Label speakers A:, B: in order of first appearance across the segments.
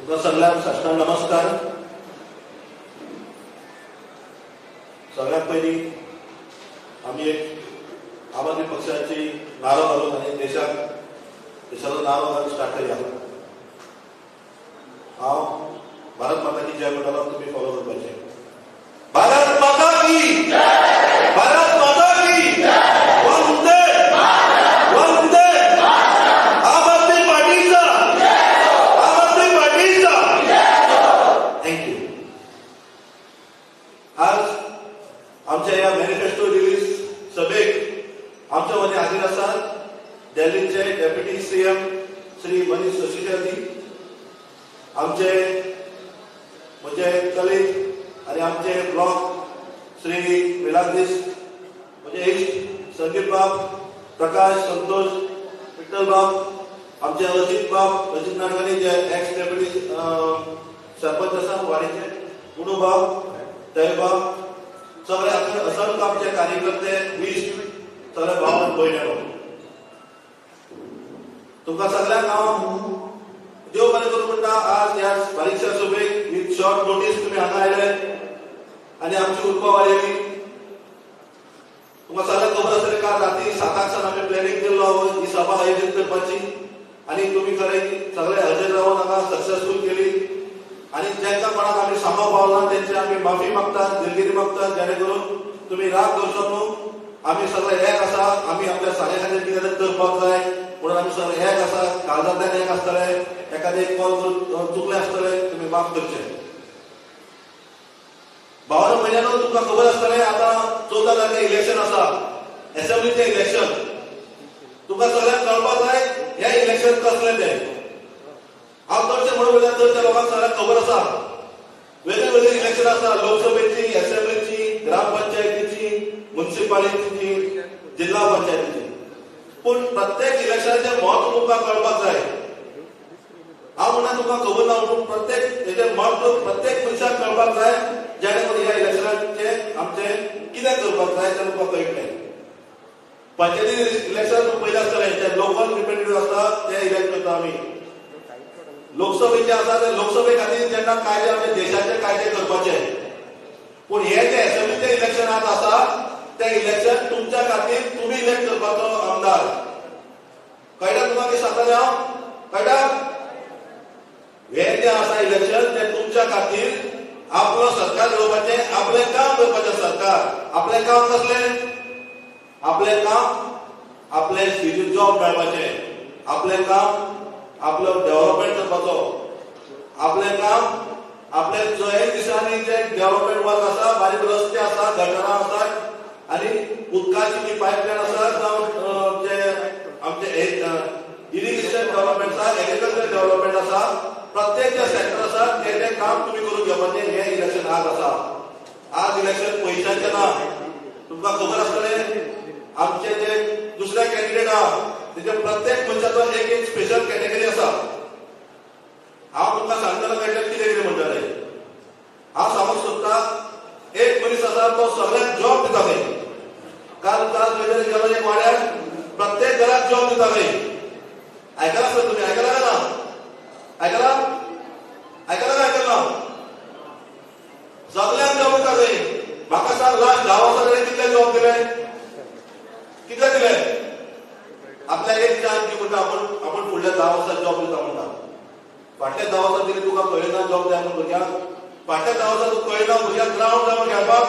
A: तुमकां सगळ्यांक साष्टांग नमस्कार. सगळ्यात पयलीं आमी एक आम आदमी पक्षाची नारो घालून आनी देशाचो नारो घालून स्टार्ट करया. हांव भारत माता की जय म्हणटालो, तुमी फॉलो करपाचें. भारत माता की जय, भारत माता की जय, वंदे वंदे आम आदमी पार्टीचा, आम आदमी पार्टीचा. Thank you. आज आमच्या ह्या मॅनिफेस्टो रिलीज सभेक आमच्या मदीं हाजीर आसात दिल्लीचे डेप्युटी सीएम श्री मनीष सिसोदिया, आमचे म्हजे कलीग आनी आमचे ब्लॉक श्री मिलाग्रीस, म्हजे इश्ट संदीप बाब, प्रकाश, संतोष, विठ्ठल बाब, आमचे अजित बाब, अजित नाडकर्णी जे एक्स डेप्युटी सरपंच आसा वाडीचे, गुणू बाब, दय बाब, सगळे असंख्य आमचे कार्यकर्ते, इश्ट, सगळे भाव आनी भयणीनो, तुमकां सगळ्यांक हांव देव बरें करूं म्हणटा. आज ह्या बारीकशा सभेक विथ शॉर्ट नोटीस तुमी हांगा आयले आनी आमची उर्बा वाडयली. तुमकां सगळ्यांक खबर आसतलें, काल राती 7 सावन आमी प्लॅनिंग केल्लो ही सभा आयोजीत करपाची आनी तुमी खरें सगळे हजर रावन हांगा सक्सेसफूल केली. आनी जांकां कोणाक आमी सांगोंक पावना तेंची आमी माफी मागता, दिलगिरी मागता, जेणे करून तुमी राग करचो न्हू. आमी सगळे एक आसा, आमी आपल्या सांगे खातीर कितें तरी करपाक जाय म्हणून आमी सगळे एक आसा, काळजांतल्यान एक आसतले. एखादे कॉल चुकले आसतले, तुमी माफ करचे. भावानो भयणानो, तुमकां खबर आसतलें आतां 14 तारखेर इलेक्शन आसा, एसेंब्लीचें इलेक्शन. तुमकां सगळ्यांक कळपाक जाय हें इलेक्शन कसलें तें. हांव चडशें म्हणून वयल्यार चडशा लोकांक सगळ्यांक खबर आसा. वेगळे वेगळे इलेक्शन आसा, लोकसभेची, एसेंब्लीची, ग्रामपंचायतीची, मुन्सिपालिटीची, जिल्हा पंचायतीची. पूण प्रत्येक इलेक्शनाचें म्हत्व तुमकां कळपाक जाय. हांव म्हणटा तुमकां खबर ना, पूण प्रत्येक हेजें म्हत्व प्रत्येक मनशाक कळपाक जाय, जेणे करून ह्या इलेक्शनाचें आमचें कितें करपाक जाय तें तुमकां कळटलें. पंचायती इलेक्शन पयलें आसतलें, जे लोकल रिप्रेझेंटेटिव्ह आसता ते इलेक्ट करता आमी. लोकसभेचे आसा ते लोकसभे खातीर जेन्ना कायदे आमच्या देशाचे कायदे करपाचे. पूण हे जे एसेंब्लीचे इलेक्शन आज आसा ते इलेक्शन तुमच्या खातीर, तुमी इलेक्ट करपाचो आमदार. कळटा तुमकां कितें सांगतालें हांव? कळटा? हे जे आसा इलेक्शन ते तुमच्या खातीर, आपलो सरकार येवपाचें, आपलें काम करपाचें सरकार. आपलें काम कसलें? आपलें काम आपलें सिटी जॉब मेळपाचें, आपलें काम आपलो डेव्हलपमेंट करपाचो, आपलें काम आपले जंय दिसांनी जे डेव्हलपमेंट वर्क आसा, बारीक रस्ते आसा, गटरां आसा आनी उदकाची जी पायपलायन आसा, जावं जे आमचे इरिगेशन डेव्हलपमेंट आसा, एग्रीकल्चर डेव्हलपमेंट आसा, प्रत्येक जे सेक्टर आसा ते काम तुमी करून घेवपाचें. हें इलेक्शन आज आसा. आज इलेक्शन पयशांचें ना. तुमकां खबर आसतलें आमचे जे दुसरे कॅन्डिडेट आहा तेजे प्रत्येक मनशाचो एक एक स्पेशल कॅटेगरी आसा. हांव तुमकां सांगतना कळटलें कितें कितें म्हणटाले. हांव सांगूंक सोदता, एक मनीस आसा तो सगळ्यांक जॉब दिता खंय. काल काल खंय तरी गेलो एक वाड्यार, प्रत्येक घराक जॉब दिता खंय. आयकलां सर तुमी? आयकलां काय ना? आयकलां? आयकलां काय आयकलां ना? सगळ्यांक जॉब दिता खंय. म्हाका सांग, लास्ट 10 वर्सां ताणें कितले जॉब दिले? कितले दिले? आपल्याक एक चान्स दी म्हणटा, आपूण आपूण फुडल्या 10 वर्सां जॉब दिता म्हणटा. फाटल्या 10 वर्सां दिले तुका कळना जॉब जाय म्हणून भुरग्यांक? फाटल्या 10 वर्सां तुका कळना भुरग्यांक ग्रावंड जावन खेळपाक?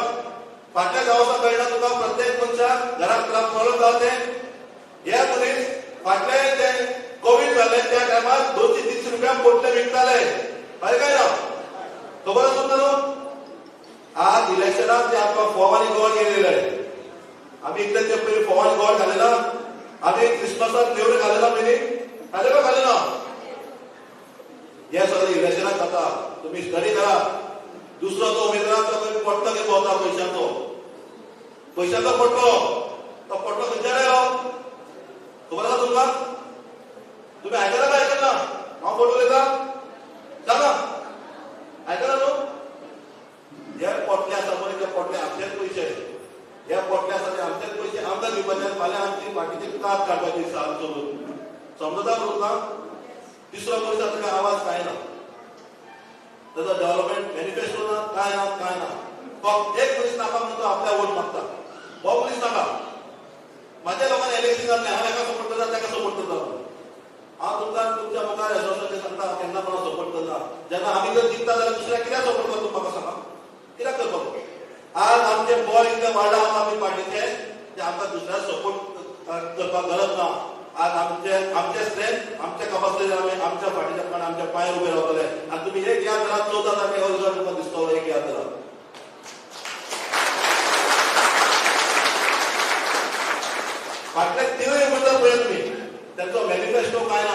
A: फाटल्या 10 वर्सां कळना तुका प्रत्येक मनशाक घरात प्रॉब्लम जाता तें? हे मनीस फाटले ते कोवीड जाल्ले त्या टायमार 200-300 रुपया पोटले विकताले, हय काय ना? खबर आसा न्हू? आज इलेक्शनाक ते आमकां फोव आनी गोड घेयले. आमी इतले ते पयलीं फोव आनी गोड घाले ना? आमी क्रिसमसाक नेवऱ्यो घाले ना? पयलीं घाले काय घाले ना? हे सगळें इलेक्शनाक जाता, तुमी स्टडी करा. दुसरो तो उमेदवार तो खंय पडटलो की भोंवता पयशांचो, पयशांचो पडटलो. तो पडटलो खंयच्यान आयलो खबर आसा तुमकां? तुमी आयकला काय आयकला ना? हांव फट उलयता? सांगा, आयकला न्हू? हे पोटले आसा पळय, ते पोटले आमचेच पयशे. हे पोटले आसा ते आमचेच पयशे आमकां दिवपाचे. फाल्यां आमची बाकीची कात काडपाची साल चलून. समजता तुमकां? तिसरो मनीस आसा, आवाज कांय ना. ताचो डेव्हलपमेंट मॅनिफेस्टो ना, काय ना, काय ना. फक्त एक मनीस नाका म्हणून तो आपल्या वोट मागता. हो मनीस नाका. माझ्या लोकांनी इलेक्शन जातलें, हांव एका सपोर्ट करता, ताका सपोर्ट करता. हांव तुमकां तुमच्या मुखार एसोसिएशन सांगता, हांव केन्ना कोणाक सपोर्ट करना. जेन्ना आमी जर जिखता जाल्यार दुसऱ्या कित्याक सपोर्ट करता म्हाका सांगा, कित्याक करपाक? आज आमचे बळ इतलें वाडलां आम आदमी पार्टीचें ते आमकां दुसऱ्या सपोर्ट करपाक गरज ना. आज आमचे आमचे स्ट्रेंथ, आमच्या कपासिटी, आमी आमच्या फाटीच्या प्रमाणे आमच्या पांयार उबे रावतले. आनी तुमी एक याद करात, 14 तारखेक हो रिजल्ट तुमकां दिसतलो. एक याद करात. फाटले तिनूय उमेदवार पळयात तुमी, तांचो मॅनिफेस्टो काय ना.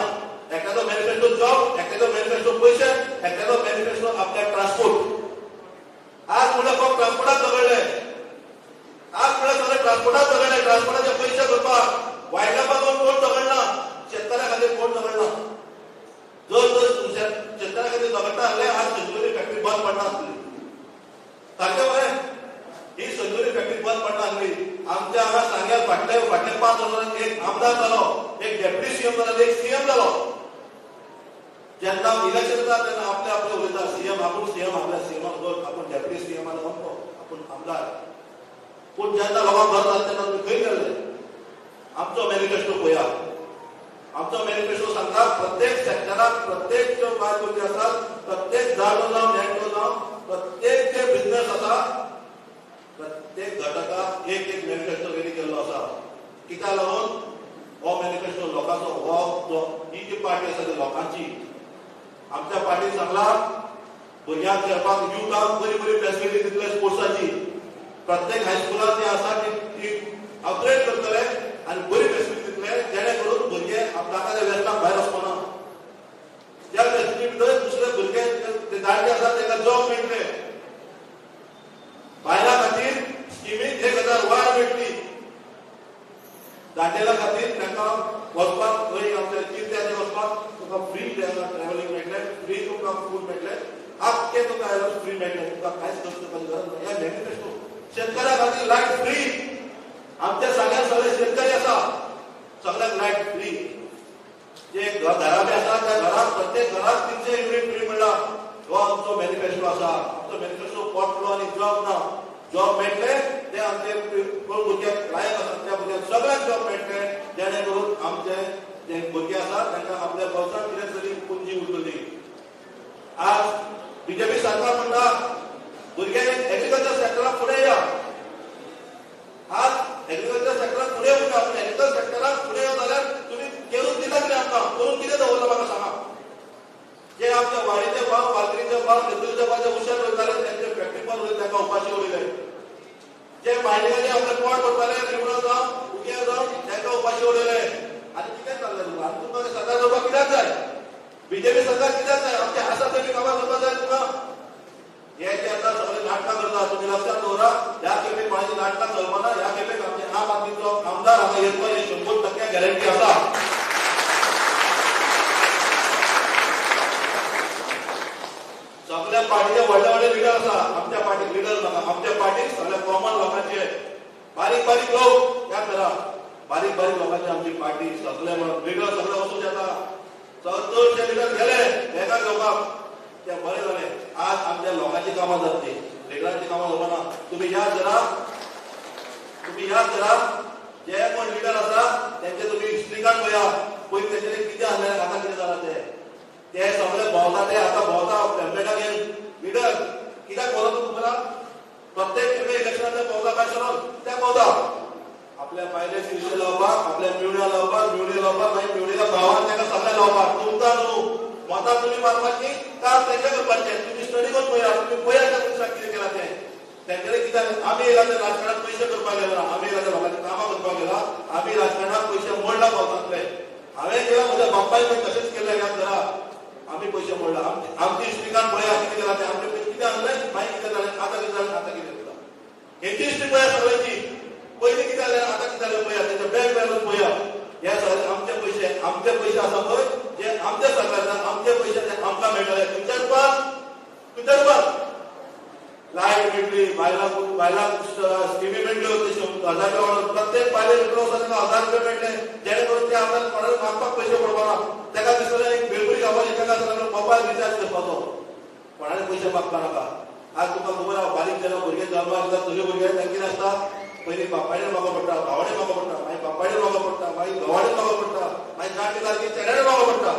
A: एकट्याचो मॅनिफेस्टो जॉब, एकट्याचो मॅनिफेस्टो पयशे, एकट्याचो मॅनिफेस्टो आपल्या ट्रान्सपोर्ट. आज म्हणल्यार फक्त ट्रान्सपोर्टाक झगडले, आज म्हणल्यार सगळे ट्रान्सपोर्टाक झगडले. ट्रान्सपोर्टाचे पयशे करपाक वायटलापा कोण झगडना, शेतकऱ्या खातीर कोण झगडना. जर जर शेतकऱ्या खातीर झगडटा जाल्यार आज संजीवनी फॅक्टरी बंद पडना आसली. सारकें मरे, ही संजीवनी फॅक्टरी बंद पडना आसली. आमच्या हांगा सांग्यार फाटले फाटले 5 वर्सांत एक आमदार जालो, एक डेप्युटी सीएम जालो, एक सीएम जालो. जेन्ना इलेक्शन जाता तेन्ना आपले आपले उलयता, सीएम आपूण सीएम, आपल्या सीएमाक वच, आपूण डेप्युटी सीएमाक अमको, आपूण आमदार. पूण जेन्ना लोकांक गरज जाता तेन्ना तुमी खंय गेल्ले? आमचो मॅनिफेस्टो पळया. आमचो मॅनिफेस्टो सांगता प्रत्येक सेक्टराक, प्रत्येक ज्यो बायलो जे आसात, प्रत्येक जाणो जावं नेणटो जावं, प्रत्येक जे बिजनेस आसा, प्रत्येक घटकाक एक एक मॅनिफेस्टो रेडी केल्लो आसा. कित्याक लागून हो मॅनिफेस्टो लोकांचो, हो जो ही जी पार्टी आसा ती लोकांची. आमच्या पार्टीन सांगला भुरग्यांक खेळपाक युथाक बरी बरी फॅसिलिटी दितले स्पोर्ट्साची. प्रत्येक हायस्कुलाक जी आसा ती अपग्रेड करतले आनी बरी फॅसिलिटी दितले, जेणे करून भुरगे नाका त्या वेसनाक भायर वचपाना. त्या फॅसिलिटी भितर दुसरे भुरगे ते जाणटे आसा तांकां जॉब मेळटले. बायलां खातीर स्किमीक 1000 वाड मेळटली. जाणटेल्या खातीर तांकां वचपाक खंय आमच्या तीर्थयात्रेक वचपाक तुमकां फ्री ट्रॅव्हलिंग मेळटलें, फ्री तुमकां फूड मेळटलें, आख्खें तुमकां फ्री मेळटलें, तुमकां कांयच खर्च करपाची गरज ना. हे मॅनिफेस्टो. शेतकऱ्या खातीर लायट फ्री. आमच्या सांग्यार सगळे शेतकरी आसा, सगळ्यांक लायट फ्री. जे घराबे आसा त्या घरात प्रत्येक घरात 300 युनिट फ्री म्हणला. हो आमचो मॅनिफेस्टो आसा. आमचो मॅनिफेस्टो पोटलो आनी जॉब ना. जॉब मेळटले ते आमचे कोण भुरग्यांक लायक आसा त्या भुरग्यांक सगळ्यांक जॉब मेळटले, जेणे करून आमचे जे भुरगे आसा तांकां आपल्या बोल्सांत कितें तरी पुंजी उरतली. आज बीजेपी सरकार म्हणटा भुरगे एग्रीकल्चर सेक्टराक फुडें या. आज एग्रीकल्चर सेक्टराक फुडें येवंक ना. पूण एग्रीकल्चर सेक्टराक फुडें येवं जाल्यार तुमी करून दिला कितें आमकां? करून कितें दवरलां म्हाका सांगा. जे आमच्या वाडीचे भाव, वालकरीचे भाव, तेतुरीचे भाव जे उशेर वयताले तेंचे फॅक्टरी बंद उरयले, तांकां उपाशी उडयले. जे बायलेचे आपले पोट भरताले रिवणा जावं उग्या जावं तांकां उपाशी उडयले. आनी कितें चल्लें तुमकां? आनी तुमकां सरकार करपाक कित्याक जाय? बीजेपी सरकार कित्याक जाय? आमचे आसा थंय कामां करपाक जाय तुमकां. हे जे आतां सगळे नाटकां करता, तुमी लक्षात दवरा, ह्या खेपेक कोणाची नाटकां चलपाना. ह्या खेपेक आमचे आम आदमीचो आमदार हांगा येतलो ही 100% गॅरंटी आसा. सगळ्या पार्टीचे व्हडले व्हडले लिडर आसा. आमच्या पार्टीक लिडर नाका. आमच्या पार्टीक सगळ्या कॉमन लोकांचे, बारीक बारीक लोक, याद करा, बारीक बारीक लोकांची आमची पार्टी. सगळे लिडर सगळे वचून येता. चडशे लिडर गेले एका घेवपाक, ते बरें जालें. आज आमच्या लोकांची कामां जातली, लिडरांची कामां जावपाना. तुमी याद करा, तुमी याद करा, जे कोण लिडर आसा तेंचे तुमी हिस्ट्री कार्ड पळया. पयलीं तेंच्यांनी कितें आसलें, आतां कितें जालां तें. ते सगळे भोंवता, ते आतां भोंवता पॅम्पलेटां घेवन लिडर. कित्याक भोंवता तुमकां? प्रत्येक खेपे इलेक्शनाक ते भोंवता काय सरोन ते भोंवता आपल्या बायले शिरशे लावपाक, आपल्या मिवण्या लावपाक, मिवणी लावपाक, मागीर मिवणीच्या भावान ताका सगळें लावपाक. तुमकां न्हू मतां तुमी मारपाची, काम तेंचें करपाचें. तुमी स्टडी करून पळया, तुमी पळया त्या मनशाक कितें केलां तें. तेंच्यानी कितें आमी येयला ते राजकारणात पयशे करपाक गेला, आमी येयला ते लोकांची कामां करपाक गेला. आमी राजकारणात पयशे मोडला भोंवतांतले. हांवें केला, म्हज्या बापायन पण तशेंच केलें. याद करा, आमी पयशे मोडला. आमची हिस्ट्री कार्ड पळया कितें केलां तें. आमचें पयलीं कितें आसलें, मागीर कितें जालें, आतां कितें जालें, आतां कितें जालां. हेंची हिस्ट्री पळया सगळ्यांची. पयलीं कितें जालें, आतां कितें जालें पळया, तेंचे बँक बॅलन्स पळया. हे सगळे आमचे पयशे, आमचे पयशे आसा पळय, जे आमच्या सरकारान आमचे पयशे ते आमकां मेळटले. खंयच्या रुपान? खंयच्या रुपान? लायट मेळटली, बायलांक बायलांक स्किमी मेळटल्यो, 1000 रुपया प्रत्येक बायले मेळटलो आसा तांकां 1000 रुपया मेळटले, जेणे करून ते आपल्याला कोणाक मागपाक पयशे पडपाना. ताका दिसलें एक भेलपुरी खावपाची, ताका दिसलें मोबायल रिचार्ज करपाचो. कोणाले पयशे मागपा नाका. आज तुमकां खबर आहा, बारीक जेन्ना भुरगे जल्माक येता, चली भुरगे तांकां कितें आसता, पयलीं बापायडेन मागो पडटा, भावाडेन मागो पडटा, मागीर बापायडेन मागो पडटा, मागीर घोवाडेन मागो पडटा, मागीर जाणटे सारकी चेड्याडेन मागो पडटा.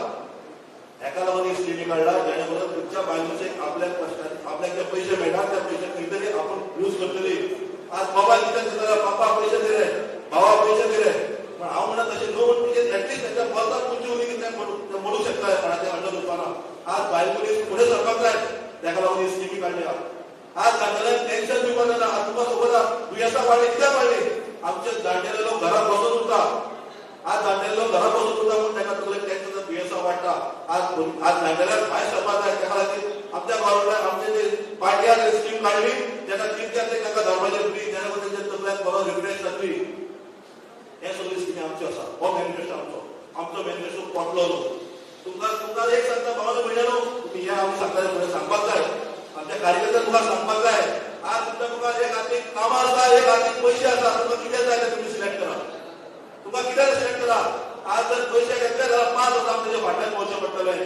A: हेका लागून ही स्किमी काडला जेणे करून तुमच्या बायल मनशेक आपल्याक आपल्याक जे पयशे मेळटा त्या पयशे खंय तरी आपूण यूज करतली. आज बाबा कितें दिता, बापा पयशे दिले, भावा पयशे दिले, पण हांव म्हणा तशें न्हू, म्हणजे एटलिस्ट तांच्या बोल्साक उंची उरली की ते म्हणूंक शकता कोणाच्या अंडर वचपाना. आज बायल मनीस फुडें सरपाक जाय, ताका लागून ही स्किमी काडल्या. आज जाणटेल्यांक टेन्शन दिवपाक जायना. आज तुमकां खबर आहा, दुयेंसां वाडली, कित्याक वाडली? आमचे जाणटेले लोक घरात बसून उरता. आज जाणटेले लोक घरात बसून उरता म्हणून ताका तकलेक टेन्शन, दुयेंसां वाडटा. आज आज जाणटेल्यांक भायर सरपाक जाय, ताका लागून आमच्या गव्हर्मेंटान आमचे जे पार्टी स्कीम काडली, ताका कितें ताका धर्माचे फ्री, जेणे करून तेंच्या तकल्याक बरो रिफ्रेश जातली. हे सगळी स्किमी आमच्यो आसा. हो मॅनिफेस्टो आमचो, आमचो मॅनिफेस्टो पोटलो न्हू. तुमकां तुमकां एक सांगता भावानो भयणानो, तुमी हे आमी सांगता फुडें सांगपाक जाय, आमच्या कार्यकर्त्यांक तुमकां सांगपाक जाय. आज तुमच्या मुखार एक हातीक कामां आसा, एक हातीक पयशे आसा. तुमकां कितें जाय तें तुमी सिलेक्ट करा, तुमकां कितें सिलेक्ट करा. आज जर पयशे घेतले जाल्यार 5 वर्सां आमी तेजे फाटल्यान पळोवचें पडटलें.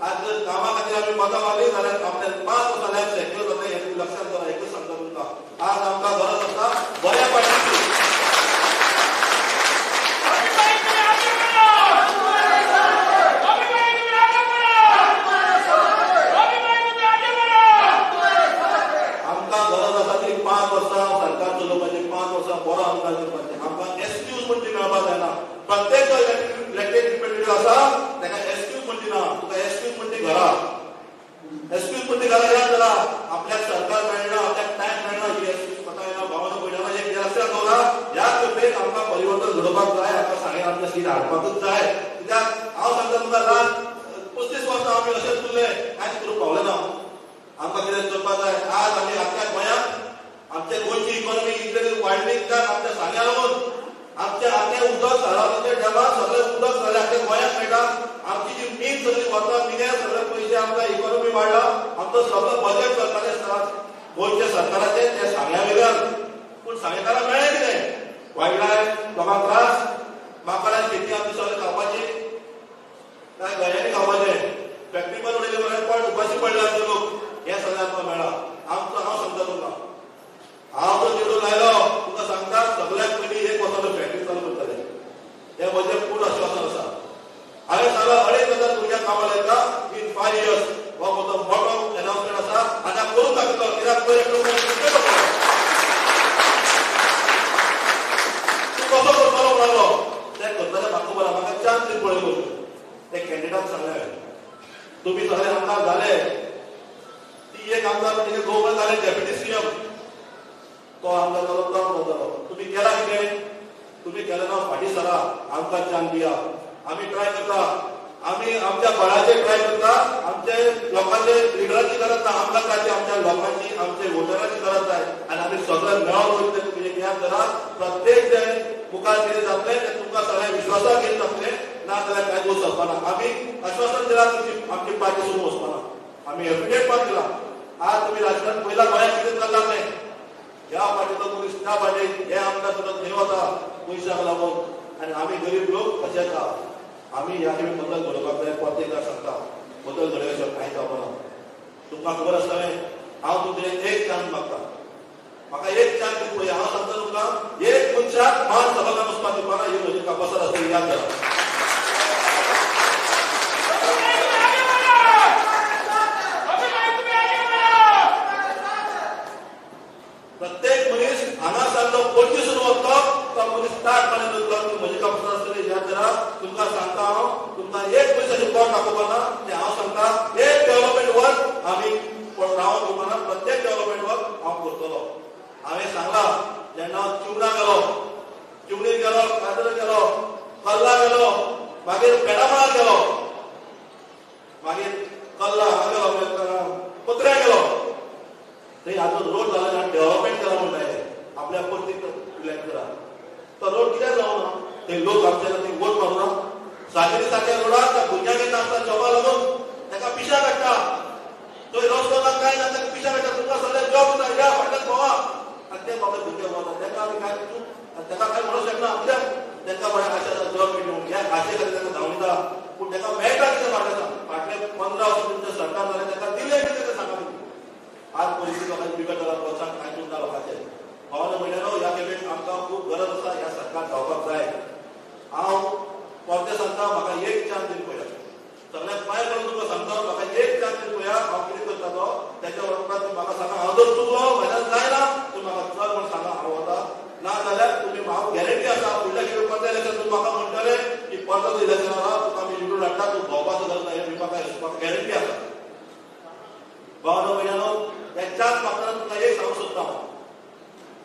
A: आज जर कामा खातीर आमी मतां मारली जाल्यार आपल्याक 5 वर्सां लायफ सेक्युर जातलें, हें तुमी लक्षांत दवरा. एकूच सांगता तुमकां, आज आमकां गरज आसा बऱ्या पार्टीची. आमकां गरज आसा ती 5 वर्सां सरकार चलोवपाची, 5 वर्सां बरो आमदार करपाचें. आमकां एक्सक्यूज म्हण ती मेळपाक जायना. प्रत्येक जो इलेक्टेड रिप्रेझेंटेटिव्ह आसा ताका एक्सक्यूज म्हण ती ना. तुका एक्सक्यूज म्हण ती घरा, एक्सक्यूज म्हण ती घरा याद करा. आपल्याक सरकार मेळना, आपल्याक टायम मेळना, ही एक्सक्यूज पता येना. भावानो भयणानो, एक लक्षात दवरा, ह्या खेपेक आमकां परिवर्तन घडोवपाक जाय. आमकां सांगें आमच्या सीट हाडपाकूच जाय. कित्याक हांव सांगता तुमकां, लास्ट 35 वर्सां आमी अशेंच उरले, कांयच करूंक पावले ना. आमकां कितें करपाक जाय. आज आमी आख्या गोंयांत आमच्या गोंयची इकॉनॉमी इतले वाडली कित्याक आमच्या सांग्या लागून. आमच्या आख्या उदक सारावतीच्या डॅमार सगळें उदक सगळें आख्या गोंयांत मेळटा. आमची जी मीन सगळी वता, मिन्या सगळे पयशे, आमकां इकॉनॉमी वाडला. आमचो सगळो बजेट चलतालें गोंयच्या सरकाराचें तें सांग्या वयल्यान. पूण सांगेकारांक मेळ्ळें कितें? वायल्ड लायफ, लोकांक त्रास, माकडां शेती आमची सगळें खावपाची, काय गोंयांनी खावपाचें, फॅक्टरी बंद उडयली बरें, पण उपाशी पडले आमचे लोक. हें सगळें आमकां मेळ्ळां. आमचो हांव सांगता तुमकां, हांव जो निवडून आयलो तुमकां सांगता, सगळ्यात पयलीं एक वर्साचो फॅक्टरी चालू करतले, हें म्हजें पूर्ण आश्वासन आसा. हांवें सांगलां 2500 भुरग्यांक कामाक लायता इन 5 इयर्स. हो म्हजो मोठो एनाउन्समेंट आसा आनी हांव करून दाखयतलो. कित्याक पयलीं तूं कसो करतलो म्हणलो, तें करतलें म्हाका खबर आसा. म्हाका चान्स दी पळय करून ते कॅन्डिडेटाक सांगलें हांवें, तुमी सगळे आमदार जाले, ती एक आमदार म्हणजे गोवर जाले डेप्युटी सीएम, तो आमदार जालो, तो आमदार जालो, तुमी केला कितें? तुमी केलें ना, फाटीं सरा, आमकां चान्स दिया. आमी ट्राय करता, आमी आमच्या बळाचेर ट्राय करता. आमचे लोकांचे लिडराची गरज ना, आमकां जाय ती आमच्या लोकांची, आमच्या वोटराची गरज जाय. आनी आमी सगळे मेळोन वयतले. तुमी एक याद करा, प्रत्येक जे मुखार कितें जातलें तें तुमकां सगळ्या विश्वासाक घेवन जातलें, ना जाल्यार कांय दोश जावपाना. आमी आश्वासन दिलां तुमची आमची पार्टी सोडून वचपाना, आमी एफिडेविट पण दिला. आज तुमी राजकारण पयला गोंयांत कितें चल्लां तें, ह्या पार्टीचो मनीस त्या पार्टी, हे आमदार सुद्दां थंय वता पयशांक लागून, आनी आमी गरीब लोक अशेंच आहा. आमी ह्या खेपे बदल घडोवपाक जाय. परत एकदां सांगता, बदल घडोवया शिवाय कांय जावपाना. तुमकां खबर आसतलें, हांव तुमचें एक चान्स मागता, म्हाका एक चान्स दी पळय. हांव सांगता तुमकां, एक मनशाक मान सभाघरांत वचपाक दिवपाना, ही म्हजी कापासार आसतली, याद करा. प्रत्येक मनीस हांगा सारको पणजेसून वतलो तो मनीस ताटपणान वतलो, म्हजी कापसार आसतली, याद करा. तुमकां सांगता हांव, तुमकां एक पयशाचें पोट दाखोवपाना तें हांव सांगता. एक डेव्हलपमेंट वर्क आमी रावन दिवपाना, प्रत्येक डेव्हलपमेंट वर्क हांव करतलो. हांवें सांगलां, जेन्ना हांव चिवडा गेलो, चिवणीर गेलो, काजर गेलो, कल्ला गेलो, मागीर पेडामळार गेलो, मागीर कल्ला हांगा गेलो, पत्र्या गेलो, थंय आजून रोड जाला आनी डेव्हलपमेंट केला म्हणटा हे आपल्या परती इलेक्ट करा. तो रोड कित्याक जावना? थंय लोक आमच्या थंय वोट मारूना. सागरी सारक्या रोडार त्या भुरग्यांक नासता जॉबा लागून ताका पिशा काडटा. थंय रस्तो ना काय ना, ताका पिशा काडटा. तुमकां सगळ्यांक जॉब दिता, या फाटल्यान भोंवा. आनी ते बाबा भुरगे भोंवता, ताका आमी काय ताका काय म्हणूंक शकना. कित्याक तांकां बऱ्या आशा जॉब मेळटली म्हणून ह्या आशे खातीर तांकां धांवता. पूण ताका मेळटा कितें फाटल्यान? फाटले 15 वर्सां तुमचें सरकार जालें, ताका दिलें कितें तें सांगा. आज परिस्थिती लोकांची बिकट जाला, प्रोत्साहन कांयच उरना लोकांचें. भावानो भयणांनो, ह्या खेपेक आमकां खूब गरज आसा, ह्या सरकार जावपाक जाय. हांव परतें सांगता, म्हाका एक चान्स दिवन पळया, सगळ्यांक पांय पडून तुमकां सांगता, म्हाका एक चान्स दिवन पळया. हांव कितें करता तो तेच्या उपरांत तुमी म्हाका सांगा. हांव जर चुकलो, म्हज्यान जायना, तुमी म्हाका चल म्हूण सांगा, हांव वता. ना जाल्यार तुमी हांव गॅरंटी आसा, फुडल्या खेपे परतें इलेक्शन तुमी म्हाका म्हणटले की परतो इलेक्शन आसा, तुका आमी निवडून हाडटा, तूं भोंवपाचो गरज ना, हें म्हाका गॅरंटी आसा. भावानो भयणांनो, ह्या चान्स मागतना तुमकां एक सांगूंक सोदता हांव,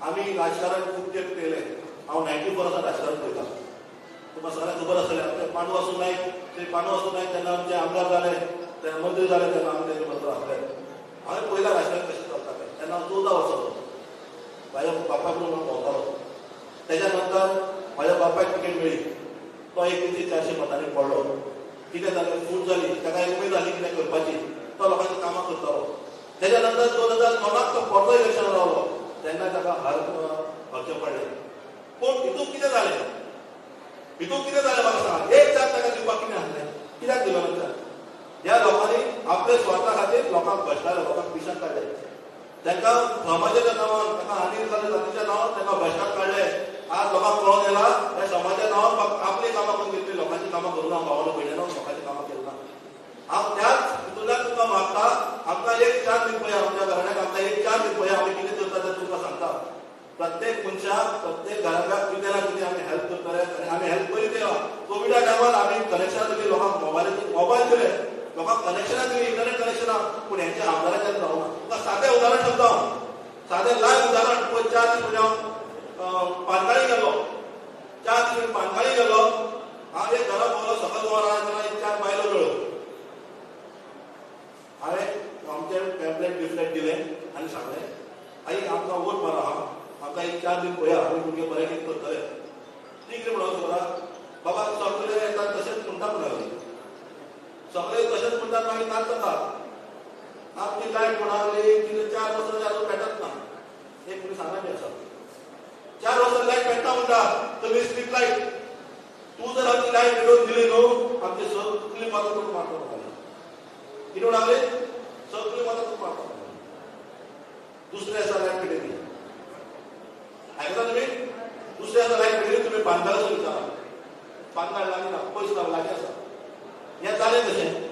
A: आमी राजकारण खूब तेंप केलें. हांव 94 वर्सां राजकारण पळयता. तुमकां सगळ्यांक खबर आसतलें, आमचे पांडू आसूं नायक, श्री पांडू आसूं नायक जेन्ना आमचे आमदार जाले, तेन्ना मंत्री जाले, तेन्ना आमी तेजे बरोबर आसले. हांवें पळयलां राजकारण कशें चलता तें. तेन्ना हांव 14 वर्सां जालो, म्हाज्या बापायक म्हणून भोंवतालो. तेज्या नंतर म्हाज्या बापायक तिकेट मेळ्ळी, तो 300-400 मतांनी पडलो. कितें जालें, फूट जाली, ताका एक उमेद जाली कितें करपाची, तो लोकांची कामां करतालो. तेज्या नंतर 2009 तो परतो इलेक्शन रावलो, तेन्ना ताका हार हरचें पडलें. पूण हितून कितें जालें, हितून कितें जालें म्हाका सांगा. एक चान्स ताका दिवपाक कितें आसलें, कित्याक दिलो ना चान्स? ह्या लोकांनी आपल्या स्वार्था खातीर लोकांक भश्टाले, लोकांक पिशान काडले. तांकां समाजाच्या नांवान, तांकां आनी जातीच्या नांवान तांकां भश्टान काडले. आज लोकांक कळोन येला, ह्या समाजाच्या नांवान आपलीं कामां करून घेतली, लोकांची कामां करूं ना. भावानो भयणांनो, लोकांची कामां केली ना. हांव त्याच हितूंतल्यान तुमकां मागता, आमकां एक चान्स दिवन पळया, आमच्या घराण्याक आमकां एक चान्स दिवन पळया. आमी कितें करता तें तुमकां सांगता. प्रत्येक मनशाक, प्रत्येक घराब्याक कितें ना कितें आमी हेल्प करतले आनी आमी हेल्प करीत येला. कोविडा टायमार आमी कनेक्शनां दिली लोकांक, मोबायल दिले लोकांक, कनेक्शनां दिली, इंटरनेट कनेक्शनां. पूण हेंच्या आमदाराच्यान जावना. तुमकां सादें उदाहरण सांगता हांव, सादें लायव उदाहरण. पयर 4 दीस पयलीं हांव पानकाळी गेलो, 4 दीस पयलीं पानकाळी गेलो. हांव एक घरा पावलो, सकल वरां तेन्ना एक 4 बायलो मेळ्ळ्यो. हांवें आमचें पॅम्पलेट बिफलेट दिलें आनी सांगलें, आई आमकां वोट मारा, हांव आमकां एक 4 दीस पळया, आमी तुमगें बरें कितें करतले. ती कितें म्हणून खबर, बाबा सगळे येतात तशेंच म्हणटा म्हणून सगळे तशेंच म्हणटात, मागीर नाच जाता. आमची लायट म्हणाली कितें 4 वर्सां अजून पेटत ना. एक तुमी सांगा आसा, 4 वर्सां लायट पेटना म्हणटा, तुमी स्ट्रीट लायट. तूं जर आमची लायट पेटोवन दिली न्हू, आमची सगळी मतां तुका मारता म्हणटाले. कितें म्हणाले, सगळी मतां तुका मारता म्हणटाले. दुसऱ्या दिसा लायट पेटयली, आयकता तुमी, दुसऱ्या दिसा लायट पेटयली, तुमी बांदकाला विचारा, बांदकाळ लागीं ना, पयस लागीं आसा. हें जालें तशें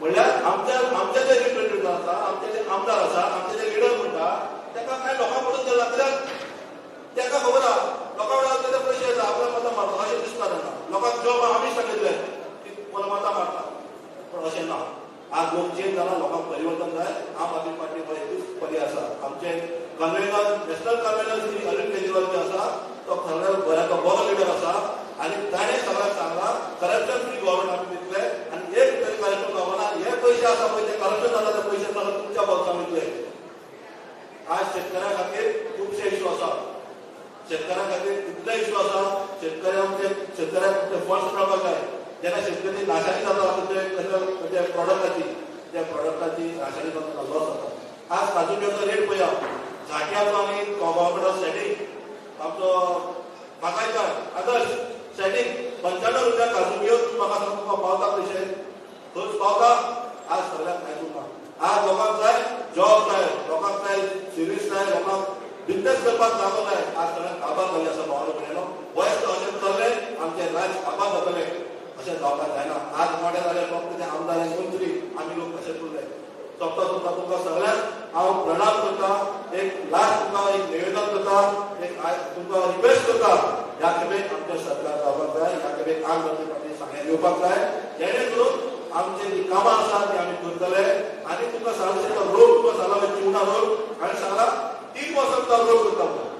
A: म्हणल्यार आमचे जे रिप्रेझेंटेटिव्ह आसा, आमचे जे आमदार आसा, आमचे जे लिडर म्हणटा, ताका कांय लोकां पडून गेला. कित्याक ताका खबर आसा, लोकां कडेन तेजे पयशे येता, आपल्या मतां मारता अशें दिसता तांकां. लोकांक जॉब आमीच दाखयतले ती मतां मारता, पूण अशें ना. आज लोक चेंज जाला, लोकांक परिवर्तन जाय. आम आदमी पार्टी हो एकूच पर्याय आसा. आमचे convener, national convener Shri Arvind Kejriwal जे आसा, तो खरें बऱ्याचो बरो लिडर आसा आनी ताणें सगळ्यांक सांगलां, करप्शन फ्री गव्हर्नमेंट आमी दितले आनी एक तरी करप्शन जावना. हे पयशे आसा पळय, ते करप्शन जाला ते पयशे सगळे तुमच्या बोल्सां वयतले. आज शेतकऱ्यां खातीर खुबशे इश्यू आसा, शेतकऱ्यां खातीर इतले इश्यू आसा, शेतकऱ्यांक फंड्स मेळपाक जाय. जेन्ना शेतकरी नाशानी जाता ते प्रॉडक्टाची, त्या प्रॉडक्टाची नाशानी जाता, लॉस जाता. आज काजू बियांचो रेट पळया, झांट्याचो आनी गव्हर्नमेंटाचो सेटींग, आमचो बागायतदार आदर्श सेटींग 95 रुपया काजू बियो. तूं म्हाका सांग, तुका पावता पयशे, खर्च पावता? आज सगळ्यांक कांयच उरना. आज लोकांक जाय जॉब जाय, लोकांक जाय सिर्वीस जाय, लोकांक बिजनेस करपाक जागो जाय. आज सगळ्यांक काबार जाल्ली आसा. भावानो भयणांनो, वयस अशें चल्लें आमचें राज्य काबार जातलें, अशें जावपाक जायना. आज मोठे जाले फक्त ते आमदार आनी मंत्री, आमी लोक कशें उरले. सोंपता सोंपता तुमकां सगळ्यांक हांव प्रणाम करता, एक लास्ट तुमकां एक निवेदन करता, एक तुमकां रिक्वेस्ट करता, ह्या खेपेक आमचें सरकार जावपाक जाय, ह्या खेपेक आम आदमी पार्टी सांगण्याक येवपाक जाय, जेणे करून आमची जी कामां आसा ती आमी करतले. आनी तुमकां सांगला रोड, तुमकां सांगला चिमणा रोड, हांवें सांगला 3 वर्सांचा रोड करता म्हणून.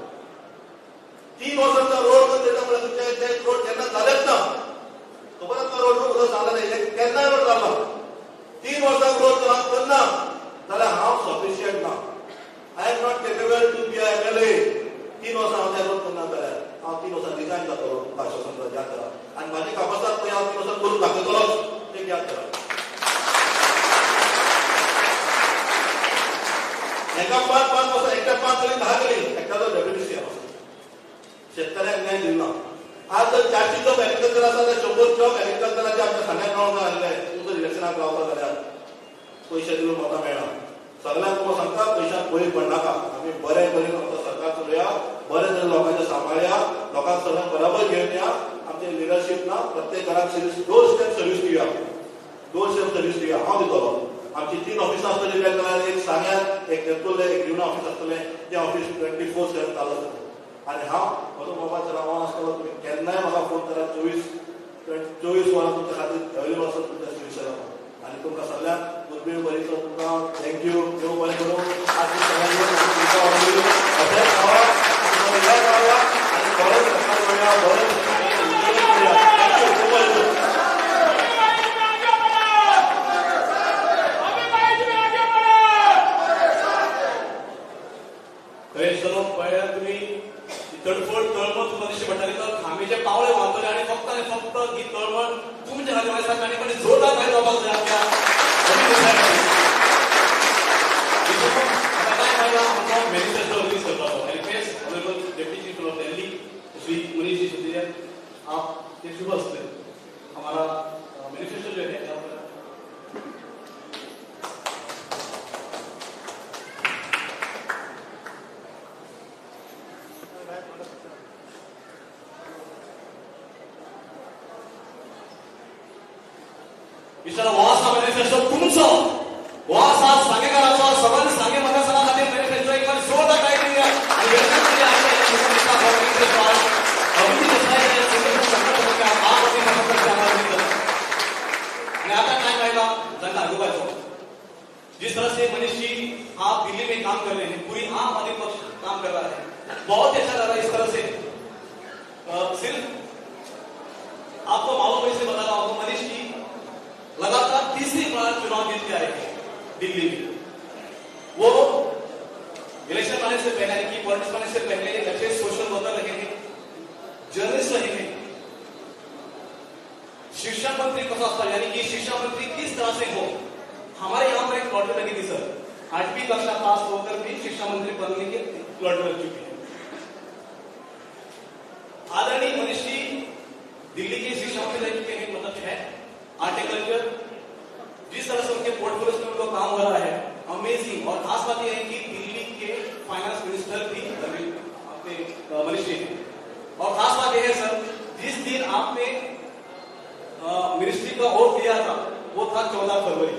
A: 3 वर्सांचा रोड करता म्हणल्यार ते रोड केन्ना जालेच ना. खबर आसा रोड तुमकां सांगला नाही, केन्नाय रोड जाला. 3 वर्सांक रोड करना जाल्यार हांव सफिशियंट ना. I am not capable to be MLA. 3 वर्सां हांव ते रोड करना जाल्यार हांव 3 वर्सां रिजायन जातलो, तुमकां आश्वासन याद करा. आनी म्हाजी कापासात पळय हांव 3 वर्सां करून दाखयतलोच, एक याद करा. एका 5 5 वर्सां, एकट्या 5 जाली 10 जाली, एकट्याचो डेप्युटी सीएम आसा. शेतकऱ्यांक न्याय दिवना. आज जर 400 जॉब एग्रीकल्चर आसा जाल्यार 100 जॉब एग्रीकल्चराचे आमच्या सांग्याक मेळोंक जाय आसले. तूं जर इलेक्शनाक रावता जाल्यार पयशे दिवन मतां मेळना. सगळ्यांक तुमकां सांगता, पयशांक बळी पडनाका. आमी बरें करून आमचो सरकार चलोया, बरें तरेन लोकांचें सांबाळया, लोकांक सगळ्यांक बराबर घेवन या. आमचे लिडरशीप ना, प्रत्येक घराक सर्वीस, डोर स्टेप सर्वीस दिवया, डोर स्टेप सर्वीस दिवया. हांव दितलो. आमची 3 ऑफिसां आसतली वेगवेगळ्या, एक सांग्यार, एक नेतुर्ले, एक रिवणा ऑफिस आसतलें. तें ऑफिस 24/7 चालू आसतलें. आनी हांव म्हजो मोबायल चड ऑन आसतलो, तुमी केन्नाय म्हाका फोन करात. 24 वरां तुमच्या खातीर अवेलेबल आसत तुमच्या सर्विसाक. आनी तुमकां सगळ्यांक उर्बे बरीचो तुमकां thank you. देव बरें करूं. आज अशेंच रावा आनी बरें सरकार करूया, बरें करूया. Thank you. देव बरें करूं.
B: खरें दिसता पळयात तुमी तडफड तळमळ तुमकां दिश्टी पडटा. तर खांबेचे पावले व्हांवतले आनी फक्त आनी फक्त ही तळमळ तुमच्या खातीर आसा. आनी कोणी जोरदार भायर जावपाक जाय आपल्या. आतां काय आयला आमचो मॅनिफेस्टो रिलीज करपाचो. Request honourable deputy chief of Delhi Shri Manish ji Sisodia, आप के शुभ हस्ते हमारा मैनिफेस्टो जो है. मिस्टर वास हा मॅनिफेस्टो तुमचो, वास हा सांगेकाराचो, सबंद सांगे मतदारसंघा खातीर मॅनिफेस्टो एक बार जोरदार टाळी दिवया. आनी आणि आता काय आयला जांकां आगोवपाचो. जिस तरह से मनीष जी आप दिल्ली में काम कर रहे हैं, पूरी आम आदमी पक्ष काम कर रहा है, बहुत अच्छा लग रहा है. इस तरह से सिर्फ आपको मालूम है, से बता रहा हूं, मनीष जी लगातार तीसरी बार चुनाव जीत के आए हैं दिल्ली में. वो इलेक्शन आने से पहले, की पॉलिटिक्स आने से पहले एक अच्छे सोशल वर्कर रहे हैं, जर्नलिस्ट रहे हैं. शिक्षा मंत्री कसो आसता, यानी कि शिक्षा मंत्री किस तरह से हो. हमारे यहाँ पर एक लॉटरी लगी थी सर, 8वीं कक्षा पास होकर भी शिक्षा मंत्री बनने की लॉटरी लग चुकी है. आदरणीय मनीष जी दिल्ली के शिक्षा मंत्री रह चुके हैं, मतलब है आर्टिकल्चर. जिस तरह से उनके पोर्टफोलियो में उनको काम हो रहा है, अमेजिंग. और खास बात यह है कि दिल्ली के फाइनेंस मिनिस्टर भी अपने मनीष जी हैं. और खास बात यह है सर, जिस दिन आपने मिनिस्ट्री का ओथ लिया था वो था 14 फरवरी,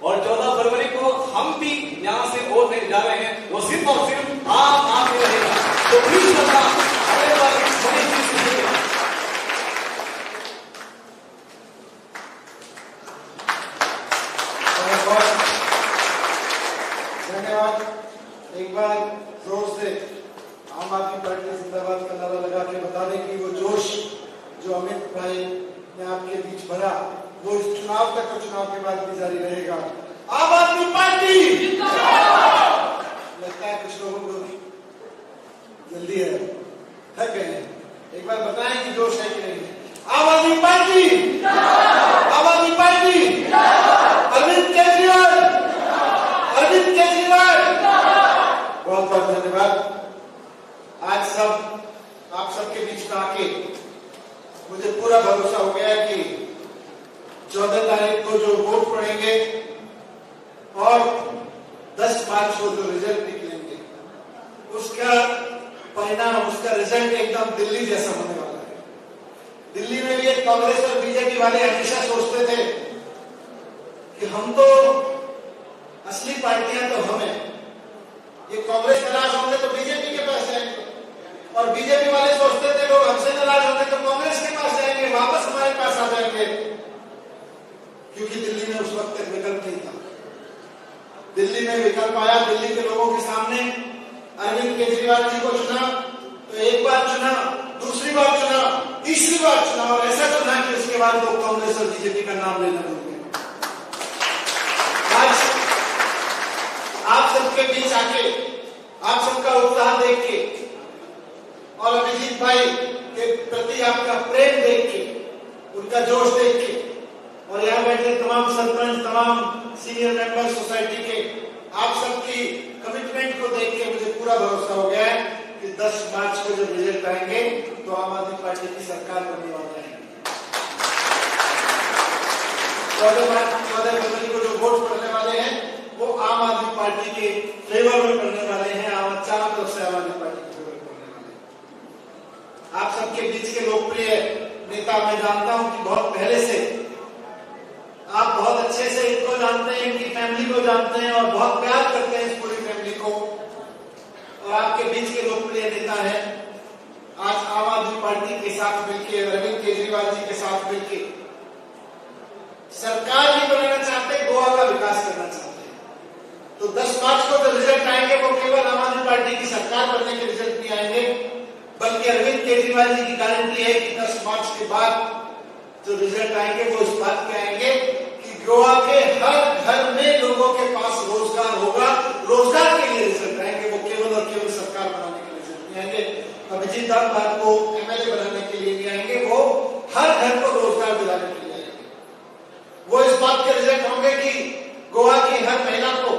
B: और 14 फरवरी को हम भी यहाँ से ओथ लेने जा रहे हैं, वो सिर्फ और सिर्फ आप ही रहेगा. तो प्लीज मनीष जी से
C: धन्यवाद. एक बार जोर से आम आदमी पार्टी जिंदाबाद का नारा लगा के बता दें कि वो जोश जो अमित भाई ने आपके बीच भरा वो इस चुनाव तक और चुनाव के बाद भी जारी रहेगा. आम आदमी पार्टी लगता है कुछ लोगों को जल्दी है, थक गए हैं. एक बार बताएं कि जोश है कि नहीं. आम आदमी पार्टी, आम आदमी पार्टी, अरविंद केजरीवाल, अरविंद केजरीवाल. बहुत बहुत धन्यवाद. आज सब आप सबके बीच में आके मुझे पूरा भरोसा हो गया कि 14 तारीख को जो वोट पड़ेंगे और 10 मार्च को जो रिजल्ट निकलेंगे उसका परिणाम, उसका रिजल्ट एकदम दिल्ली जैसा होने वाला है. दिल्ली में भी एक कांग्रेस और बीजेपी वाले हमेशा सोचते थे कि हम तो असली पार्टियां तो हमें, ये कांग्रेस नाराज होंगे तो बीजेपी के पास जाएंगे, और बीजेपी वाले सोचते थे लोग हमसे नाराज होंगे तो कांग्रेस के पास जाएंगे, वापस हमारे पास आ जाएंगे. क्योंकि दिल्ली में उस वक्त तक विकल्प नहीं था. दिल्ली में विकल्प आया, दिल्ली के लोगों के सामने अरविंद केजरीवाल जी को चुना, तो एक बार चुना, दूसरी बार चुना, तीसरी बार चुना, और ऐसा चुना कि उसके बाद लोग कांग्रेस और बीजेपी का नाम लेना भूल गए. आज आप सबके बीच आके, आप सबका उत्साह देख के और अभिजीत भाई के प्रति आपका प्रेम देख के, उनका जोश देख के, और यहाँ बैठे तमाम सरपंच, तमाम सीनियर मेंबर सोसाइटी के, आप सबकी कमिटमेंट को देख के मुझे पूरा भरोसा हो गया है कि 10 मार्च को जब रिजल्ट आएंगे तो आम आदमी पार्टी की सरकार बनने वाला है। 14 फरवरी को जो वोट पड़ने वाले हैं वो आम आदमी पार्टी के फेवर में पड़ने वाले हैं, चारों तरफ से आम आदमी पार्टी के फेवर में पड़ने वाले हैं। आप सबके बीच के लोकप्रिय नेता, मैं जानता हूं कि बहुत पहले से आप बहुत अच्छे से इनको जानते हैं, इनकी फैमिली को जानते हैं और बहुत प्यार करते हैं इस पूरी फैमिली को, और आपके बीच के लोकप्रिय नेता हैं। आज आम आदमी पार्टी के साथ मिलकर, अरविंद केजरीवाल जी के साथ मिलकर सरकार नहीं बनाना चाहते, गोवा का विकास करना चाहते हैं। तो 10 मार्च को जो रिजल्ट आएंगे वो केवल आम आदमी पार्टी की सरकार बनने के रिजल्ट नहीं आएंगे, बल्कि अरविंद केजरीवाल जी की गारंटी है कि 10 मार्च के बाद जो रिजल्ट आएंगे वो इस बात के आएंगे कि गोवा के हर घर में लोगों के पास रोजगार होगा। रोजगार के लिए रिजल्ट आएंगे, वो केवल और केवल सरकार बनाने के रिजल्ट नहीं आएंगे, अभिजीत बाब को एमएलए बनाने के लिए नहीं आएंगे, वो हर घर को रोजगार दिलाने के लिए आएंगे। वो इस बात के रिजल्ट होंगे कि गोवा की हर महिला को,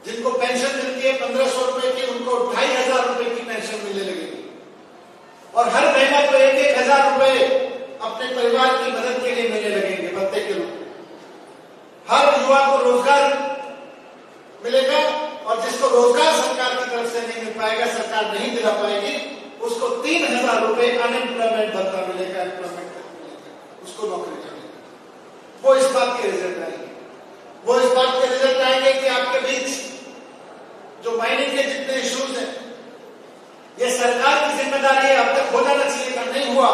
C: जिनको पेंशन मिलती है 1500 रुपए की, उनको 2500 रुपए की पेंशन मिलने लगेगी, और हर महिला को 1-1 हजार रुपए अपने परिवार की मदद के लिए मिलने लगेंगे भत्ते के रूप में। हर युवा को रोजगार मिलेगा, और जिसको रोजगार सरकार की तरफ से नहीं मिल पाएगा, सरकार नहीं दिला पाएगी, उसको 3000 रुपए अनएम्प्लॉयमेंट भत्ता मिलेगा, एम्प्लॉयमेंट मिलेगा, उसको नौकरी मिलेगी। वो इस बात के रिजल्ट आएंगे। वो इस बात के रिजल्ट आएंगे कि आपके बीच जो माइनिंग के जितने इश्यूज हैं, ये सरकार की जिम्मेदारी है, अब तक हो जाना चाहिए था, नहीं हुआ।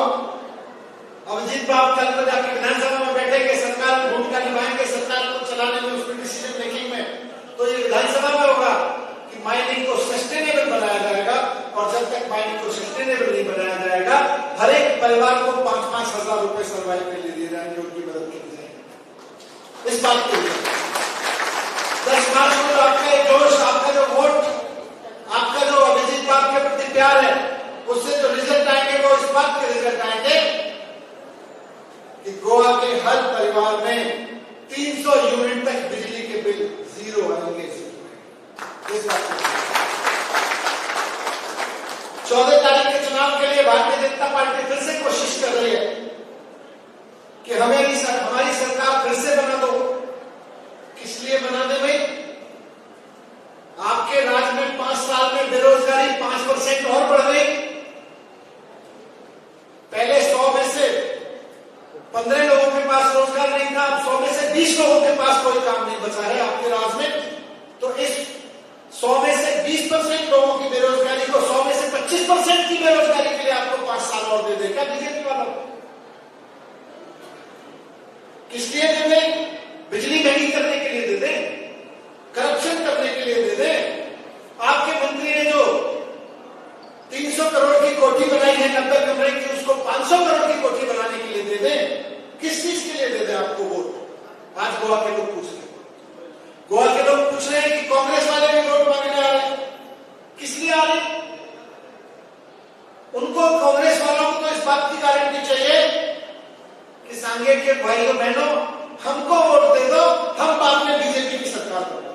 C: अभिजीत बाब कल को जाके विधानसभा में बैठेंगे, सरकार में भूमिका निभाएंगे, सरकार को चलाने में, उसमें डिसीजन मेकिंग में। तो ये विधानसभा में होगा कि माइनिंग को सस्टेनेबल बनाया जाएगा, और जब तक माइनिंग को सस्टेनेबल नहीं बनाया जाएगा, हर एक परिवार को 5-5 हजार रुपए सर्वाइव के लिए दिए जाएंगे, उनकी मदद की जाएगी। इस बात के लिए 10 मार्च को आपका एक जोश, आपका जो वोट, आपका जो अभिजीत बाब के प्रति प्यार है, उससे जो रिजल्ट आएंगे वो इस बात के रिजल्ट आएंगे कि गोवा के हर परिवार में 300 यूनिट तक बिजली के बिल जीरो आएंगे। इस बात 14 तारीख के चुनाव के लिए भारतीय जनता पार्टी फिर से कोशिश कर रही है कि हमें हमारी सरकार फिर से बना दो। किस लिए बना दे भाई? आपके राज में 5 साल में बेरोजगारी 5% और बढ़ गई। पहले 100 में से 15 लोगों के पास रोजगार नहीं था, अब 100 में से 20 लोगों के पास कोई काम नहीं बचा है आपके राज में। तो इस 100 में से 20% लोगों की बेरोजगारी को, 100 में से 25% की बेरोजगारी के लिए आपको 5 साल और दे दे क्या बीजेपी वालों? किस लिए दे दे? बिजली महंगी करने के लिए दे दे, करप्शन करने के लिए दे दे? आपके मंत्री ने जो 300 करोड़ की कोठी बनाई है 90 कमरे की, उसको 500 करोड़ की कोठी बनाने के लिए दे दे? किस चीज के लिए दे दे आपको वोट? आज गोवा के लोग पूछ रहे हैं। गोवा के लोग पूछ रहे हैं कि कांग्रेस वाले भी वोट मांगने आ रहे हैं, किस लिए आ रहे हैं? उनको, कांग्रेस वालों को तो इस बात की गारंटी चाहिए कि सांगे के भाइयों बहनों, हमको वोट दे दो, हम बाद में बीजेपी की सरकार बनाएंगे।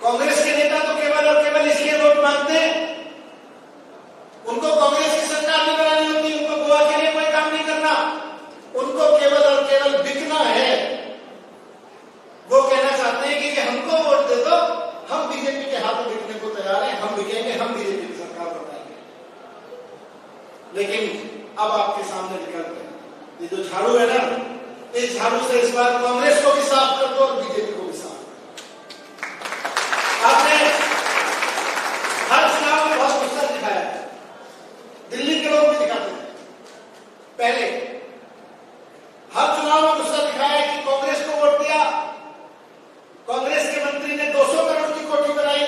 C: कांग्रेस के नेता तो केवल और केवल इसलिए वोट मांगते हैं, उनको कांग्रेस की सरकार नहीं बनानी होती, उनको गोवा के लिए कोई काम नहीं करना, उनको केवल और केवल बिकना है। वो कहना चाहते हैं कि हमको वोट दे दो, हम बीजेपी के हाथों बिकने को तैयार हैं, हम बिकेंगे, हम बीजेपी की सरकार बनाएंगे। लेकिन अब आपके सामने विकल्प है। ये जो झाड़ू है ना, इस झाड़ू से इस बार कांग्रेस को भी साफ कर दो और बीजेपी को भी साफ कर दो। आपने हर चुनाव में बहुत गुस्सा दिखाया है, दिल्ली के लोग भी दिखाते थे पहले। हर चुनाव में गुस्सा दिखाया कि कांग्रेस को वोट दिया, कांग्रेस के मंत्री ने 200 करोड़ की कोठी बनाई।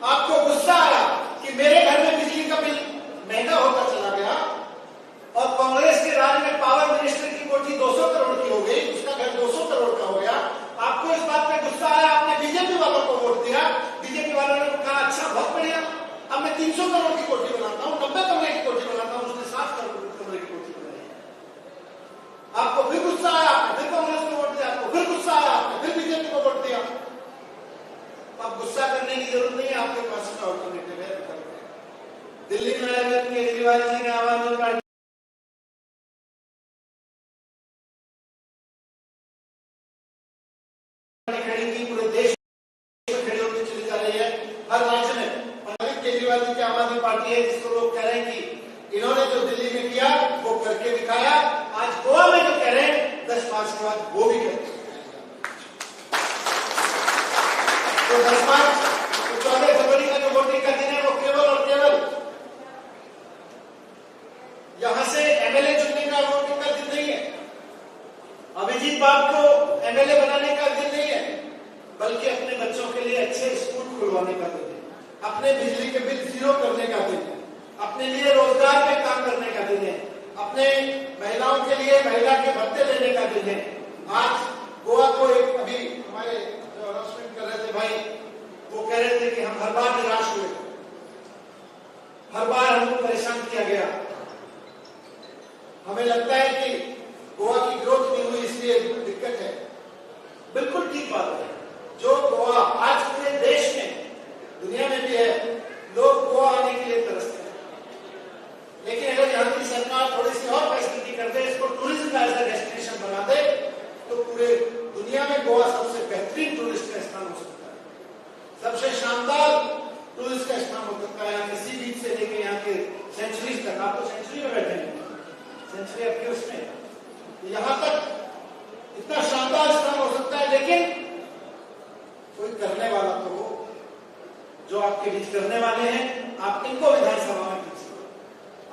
C: आपको गुस्सा आया कि मेरे घर में बिजली का बिल महंगा होता चला गया और कांग्रेस के राज में पावर मिनिस्टर की कोठी 200 करोड़ की हो गई, उसका घर 200 करोड़ का हो गया। आपको इस बात पे गुस्सा आया, आपने बीजेपी वालों को वोट दिया। बीजेपी वालों ने कहा, अच्छा, बहुत बढ़िया, अब मैं 300 करोड़ की कोठी बनाता हूं, 90 कमरे की कोठी बनाता हूं। उसने 60 करोड़ कमरे की कोठी बनाई। आपको फिर गुस्सा आया, आपने फिर कांग्रेस को वोट दिया। आपको फिर गुस्सा आया, आपने फिर बीजेपी को वोट दिया। अब गुस्सा करने की जरूरत नहीं है, आपके पास ऑल्टरनेटिव है, विकल्प है। दिल्ली में अरविंद केजरीवाल जी ने आम आदमी पार्टी खड़ी बाद वो भी कहते हैं। तो 10 मार्च, तो 14 फरवरी का जो वोटिंग का दिन है वो केवल और केवल यहां से एमएलए चुनने का वोटिंग का दिन नहीं है, अभिजीत बाब को एमएलए बनाने का दिन नहीं है, बल्कि अपने बच्चों के लिए अच्छे स्कूल खुलवाने का दिन है, अपने बिजली के बिल जीरो करने का दिन है, अपने लिए रोजगार पे काम करने का दिन है, अपने महिलाओं के लिए महिला के भत्ते लेने का दिन है। आज गोवा को एक अभी हमारे जो अनाउंसमेंट कर रहे थे भाई, वो कह रहे थे कि हम हर बार निराश हुए, हर बार हमको परेशान किया गया, हमें लगता है कि गोवा की ग्रोथ नहीं हुई इसलिए दिक्कत है। बिल्कुल ठीक बात है। जो गोवा आज पूरे देश में, दुनिया में भी है, लोग गोवा आने के लिए तरसते हैं, लेकिन अगर यहाँ की सरकार थोड़ी सी और फैसिलिटी कर दे, इसको टूरिज्म का ऐसा डेस्टिनेशन बना दे, तो पूरे दुनिया में गोवा सबसे बेहतरीन टूरिस्ट का स्थान हो सकता है, सबसे शानदार टूरिस्ट का स्थान हो सकता है। यहाँ के सी बीच से लेकर यहाँ के सेंचुरीज तक, आप तो सेंचुरी में बैठे हैं, सेंचुरी आपके उसमें, यहाँ तक इतना शानदार स्थान हो सकता है, लेकिन कोई करने वाला तो हो। जो आपके बीच करने वाले हैं, आप इनको विधानसभा में भेजिए।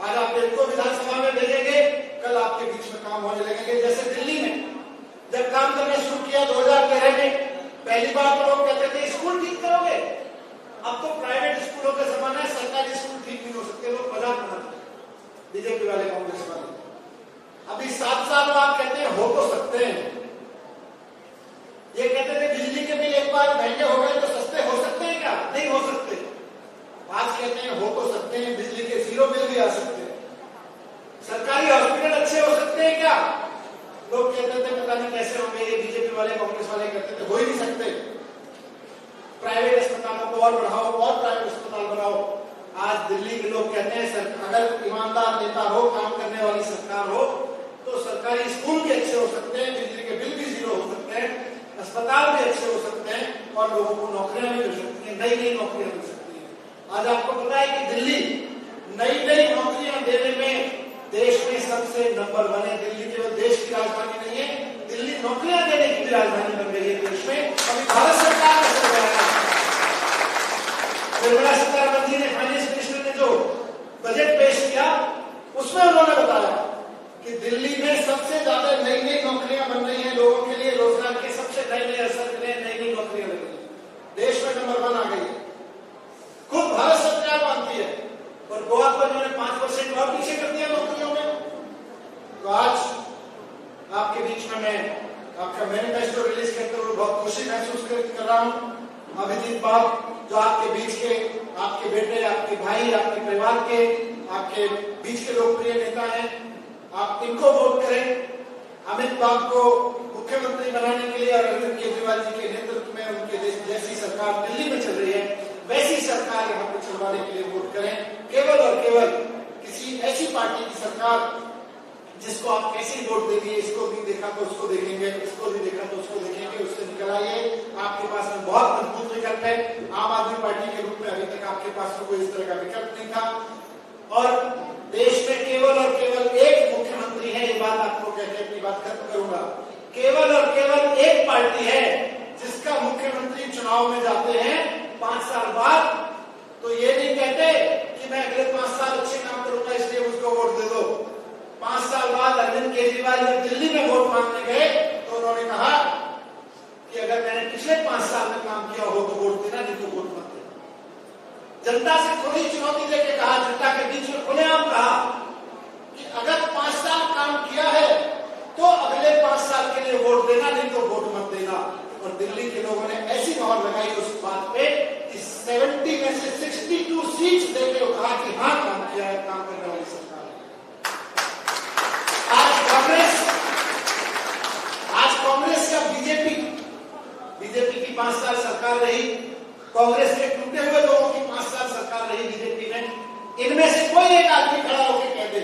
C: आज आप इनको विधानसभा में भेजेंगे, कल आपके बीच में काम होने लगेंगे। जैसे दिल्ली में जब काम करना शुरू किया 2013 में, पहली बार तो लोग कहते थे स्कूल ठीक करोगे, अब तो प्राइवेट स्कूलों का जमाना है, सरकारी स्कूल ठीक नहीं हो सकते, लोग मजाक बनाते बीजेपी वाले, कांग्रेस वाले। अभी 7 साल बाद कहते हैं हो तो सकते हैं। ये कहते थे बिजली के बिल एक बार महंगे हो गए तो सस्ते हो सकते हैं क्या? नहीं हो सकते। आज कहते हैं हो तो सकते हैं, बिजली के 0 बिल भी आ सकते हैं। सरकारी हॉस्पिटल अच्छे हो सकते हैं क्या? लोग कहते थे पता नहीं कैसे होंगे, ये बीजेपी वाले कांग्रेस वाले कहते थे हो ही नहीं सकते। प्राइवेट अस्पतालों को और बढ़ाओ, और प्राइवेट अस्पताल बनाओ। आज दिल्ली के लोग कहते हैं सर, अगर ईमानदार नेता हो, काम करने वाली सरकार हो, तो सरकारी स्कूल भी अच्छे हो सकते हैं, बिजली के बिल भी 0 हो सकते हैं, अस्पताल भी अच्छे हो सकते हैं, और लोगों को नौकरियां भी मिल सकती हैं, नई नई नौकरियां मिल सकती हैं। आज आपको पता है कि दिल्ली नई नई नौकरियां देने में देश में सबसे नंबर 1 है। दिल्ली केवल देश की राजधानी नहीं है, दिल्ली नौकरियां देने की भी राजधानी बन गई है देश में। अभी भारत सरकार ने निर्मला सीतारमन जी ने, फाइनेंस मिनिस्टर ने जो बजट पेश किया, उसमें उन्होंने बताया कि दिल्ली में सबसे ज्यादा नई नई नौकरियां बन रही हैं, लोगों के लिए रोजगार के सबसे नए नए अवसर मिले, नई नई नौकरियां मिल रही हैं, देश में नंबर 1 आ गई है। खुद भारत सरकार मानती है। और गोवा को उन्होंने 5% और पीछे कर दिया नौकरियों में। तो आज आपके बीच में मैं आपका मैनिफेस्टो रिलीज करते हुए बहुत खुशी महसूस कर रहा हूं। अभिजीत बाब जो आपके बीच के, आपके बेटे, आपके भाई, आपके परिवार के, आपके बीच के लोकप्रिय नेता हैं, आप इनको वोट करें। अमित बाब को मुख्यमंत्री बनाने के लिए और अरविंद केजरीवाल जी के नेतृत्व में उनके जैसी सरकार दिल्ली में चल रही है, वैसी सरकार यहाँ पर चलवाने के लिए वोट करें। केवल और केवल किसी ऐसी पार्टी की सरकार जिसको आप कैसे वोट देंगे, इसको भी देखा तो उसको देखेंगे, इसको भी देखा तो उसको देखेंगे, उससे निकल आइए। आपके पास में बहुत मजबूत विकल्प है। आम आदमी पार्टी के रूप में अभी तक आपके पास में कोई इस तरह का विकल्प नहीं था। और देश में केवल और केवल एक मुख्यमंत्री है, ये बात आपको कहके अपनी बात खत्म करूंगा। केवल और केवल एक पार्टी है जिसका मुख्यमंत्री चुनाव में जाते हैं 5 साल बाद, तो ये नहीं कहते कि मैं अगले 5 साल अच्छे काम करूंगा इसलिए मुझको वोट दे दो। 5 साल बाद अरविंद केजरीवाल जब दिल्ली में वोट मांगने गए तो उन्होंने कहा कि अगर मैंने पिछले 5 साल में काम किया हो तो वोट देना, नहीं तो वोट मत देना। जनता से खुली चुनौती देके कहा, जनता के बीच में खुलेआम कहा कि अगर 5 साल काम किया है तो अगले 5 साल के लिए वोट देना, नहीं तो वोट मत देना। और दिल्ली के लोगों ने ऐसी मोहर लगाई उस बात पे कि 70 में से 62 सीट देके कहा कि हाँ काम किया है, काम करने वाली सरकार है। आज कांग्रेस या बीजेपी, बीजेपी की 5 साल सरकार रही, कांग्रेस के टूटे हुए लोगों की 5 साल सरकार रही बीजेपी में, इनमें से कोई एक आदमी खड़ा होकर कह दे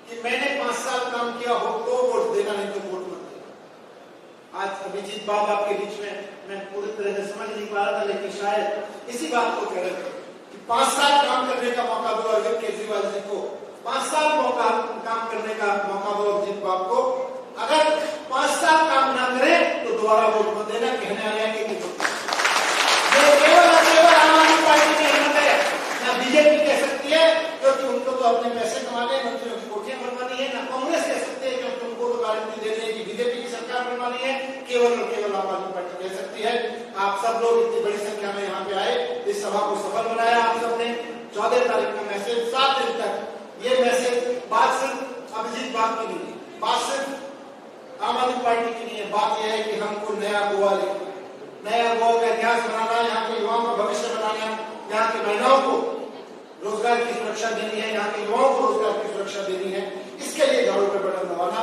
C: कि मैंने 5 साल काम किया हो तो वोट देना, नहीं तो वोट मत देना। आज अभिजीत बाब आपके बीच में, मैं पूरी तरह से समझ नहीं पा रहा था, लेकिन शायद इसी बात को कह रहे थे कि 5 साल काम करने का मौका दो अरविंद केजरीवाल जी को, 5 साल मौका काम करने का मौका दो अभिजीत बाब को। अगर 5 साल पैसे कमाने, मंत्रियों की कोठियां बनवानी है, ना कांग्रेस कह सकते हैं कि हम तुमको तो गारंटी दे रहे हैं कि बीजेपी की सरकार बनवानी है। केवल और केवल आम आदमी पार्टी कह सकती है। आप सब लोग इतनी बड़ी संख्या में यहाँ पे आए, इस सभा को सफल बनाया आप सबने। 14 तारीख का मैसेज, 7 दिन तक ये मैसेज, बात सिर्फ अभिजीत बात की नहीं, बात सिर्फ आम आदमी पार्टी की नहीं है, बात यह है कि हमको नया गोवा लेना, नया गोवा का इतिहास बनाना है, यहाँ के युवाओं का भविष्य बनाना है, यहाँ की महिलाओं को रोजगार की सुरक्षा देनी है, यहाँ के युवाओं को रोजगार की सुरक्षा देनी है। इसके लिए झाड़ू पे बटन दबाना।